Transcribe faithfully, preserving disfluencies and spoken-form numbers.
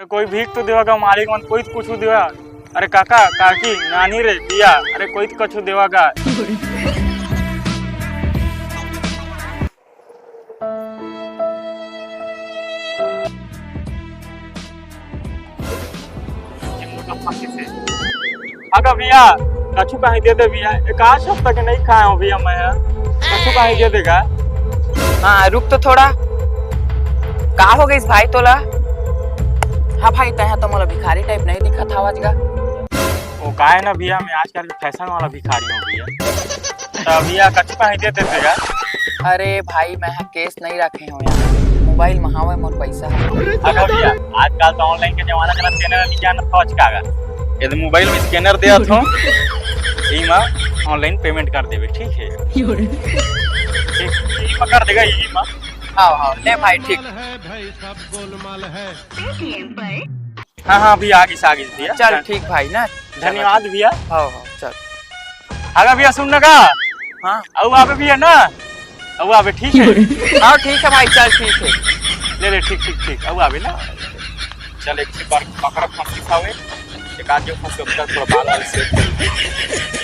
कोई भीख तो देवा गा मालिक मन, कोई तो कुछ देवा। अरे काका, काकी, नानी रे, भैया, अरे कोई तो कुछ देवा गा। अगर भैया कछु कहीं दे दे भैया, एक आध हफ्ता के नहीं खाए हो भैया मैं, कछु कहीं दे देगा। हाँ, रुक तो थोड़ा, का हो गइस भाई तोला? हाँ भाई, तैं तो मोला भिखारी टाइप नहीं दिखत हवस गा। वो का है ना भैया, मैं आजकल के फैशन वाला भिखारी हूँ भैया। तो भैया कछु कहीं दे देते का? अरे भाई, मैं हा cash नहीं रखे हूँ यार, मोबाइल में हावय मोर पैसा। अगर भैया आजकल तो ऑनलाइन के जमाना चलत, scanner नहीं जानत हो आज का। यदि मोबाइल में scanner देत हो, इमा ऑनलाइन पेमेंट कर देवे, ठीक है? ठीक, इमा कर देगा, इमा। हाँ हाँ, ले भाई, ठीक। हाँ हाँ भैया, आगे से आगे भैया। चल ठीक भाई ना। धन्यवाद भैया। हाँ हाँ, चल। अगर भैया सुन ना का। हाँ। अउ आबे भैया ना। अउ आबे, ठीक है। हाँ ठीक है भाई, चल ठीक है। ले ले, ठीक ठीक ठीक, अउ आबे ना। चल एक बार पकड़ फंसी था वे। एक आध जो फंस गया, थोड़ा बाल वाल सेट कर।